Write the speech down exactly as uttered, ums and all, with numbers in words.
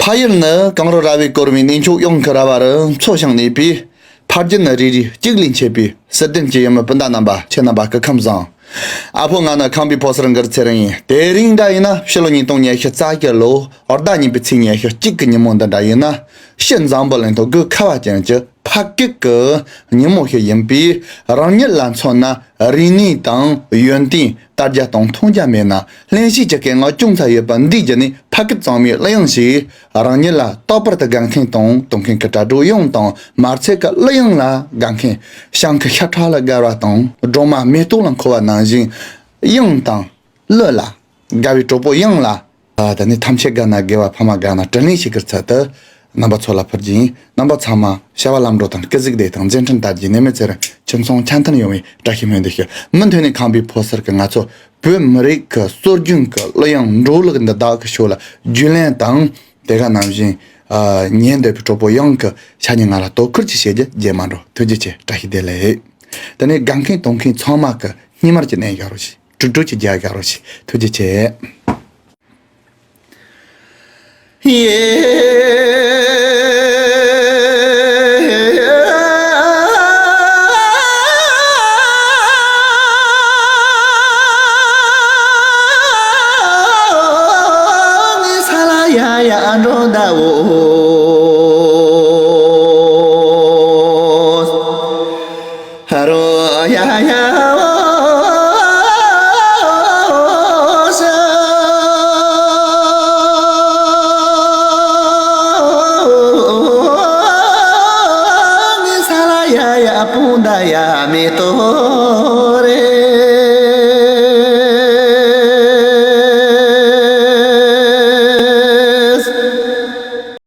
ཕ་ཡུལ་ནི་གངས་རི་ར་བས་བསྐོར་བའི་གནས་མཆོག་གཡང་གི་ར་བ་རུ་འཚོ་ཞིང་གནས་པའི་ཕ་རྒྱུད་ནི་རེ་རེ་གཅིག་ལས་མཆེད་པའི་སྲིད་དོན་གྱི་ཡུལ་མི་སྤུན་ཟླ་རྣམ་པ། ཁྱེད་རྣམ་པ་སྐུ་ཁམས་བཟང་། ཨ་ཕོ་ང་ནི་ཁམས་པའི་ཕོ་སར་གུ་རུ་ཚེ་རིང་ཡིན། དེ་རིང་འདྲ་ཡིན་ན་ཕྱི་ལོ་ཉིས་སྟོང་ཉི་ཤུ་རྩ་བརྒྱད་ལོ་ཟླ་ཉི་པའི་ཚེས་ཉི་ཤུ་གཅིག་གི་ཉིན་མོ་འདི་འདྲ་ཡིན་ན། ཕྱི་འཛམ་བུ་གླིང་ཐོག་གི་ཁ་བ་ཅན་གྱི་ཕ་སྐད་ཀྱི་ཉིན་མོ་ཞིག་ཡིན་པས། རང་ཉིད་ལ་མཚོན་ན་རིག་གནས་དང་ཡོན་ཏན། དར་རྒྱས་དང་མཐོང་རྒྱ་མེད་ན། གླེང་གཞི་གྱི་སྐད་ངག་ཅུང་ཙམ་ཡོད་པ་འདི་བརྒྱུད་ནས་ཕ་སྐད་གཙང་མའི་གླུ་དབྱངས་ཤིག་རང་ཉིད་ལ་རྟག་པར་དུ་དགའ་མཁན་དང་དུང་མཁན་གྱི་དྲ་གྲོགས་ཡོངས་དང་། མ་ཚད་ཀྱི་གླུ་དབྱངས་ལ་དགའ་མཁན། བྱང་གི་ཤ་ཁྲག་ལ་དགའ་བ་དང་། སྒྲོལ་མ་མེ་ཏོག་ལ་མཁོ་བ་ནང་བཞིན། དབྱངས་དང་གླུ་ལ་དགའ་བའི་གྲོགས་པོ་ཡོངས་ལ། ཨ། ད་ནི་ཐམས་ཅད་དགའ་ན་དགེ་བ་ཕ་མ་དགའ་ན་དྲིན་ལན་ཞུ་གི་ཚུལ་དུ་རྣམ་པ་ཚོ་ལ་ཕུལ་རྒྱུ་ཡིན། རྣམ་པ་ཚང་མ་བྱ་བ་ལམ་འགྲོ་དང་སྐུ་གཟུགས་བདེ་དང་མཛད་འཕྲིན་དར་རྒྱས། ནད་མེད་ཚེ་རིང་ཁྱིམ་ཚང་འཆམ་མཐུན་ཡོང་བའི་བཀྲ་ཤིས་སྨོན་འདུན་ཞུ། མུ་མཐུད་ནས་ཁམས་པའི་ཕོ་སར་གྱིས་ང་ཚོ་བོད་མི་རིགས་ཀྱི་སྲོལ་རྒྱུན་གྱི་གླུ་དབྱངས་འགྲོ་ལུགས་འདི་དག་གི་ཕྱོགས་ལ་རྒྱུས་ལོན་དང་། དེ་ག་ནང་བཞིན་ཨ་ཉན་འདོད་པའི་གྲོགས་པོ་ཡོངས་ཀྱི་ཤ་ཉེ་ང་ལ་དོ་ཁུར་གྱིས་བྱེད་རྒྱུ་རྗེས་མ་འགྲོ། ཐུགས་རྗེ་ཆེ། བཀྲ་ཤིས་བདེ་ལེགས། དེ་ནས་དགའ་མཁན་དུང་མཁན་ཚང་མ་གི་སྙེ་མར་གྱི་གནས་བཞག་རོགས་ཞེས། དྲུག་དྲུག་གི་རྒྱ་གར་རོ་ཞིག། ཐུགས་རྗེ་ཆེ།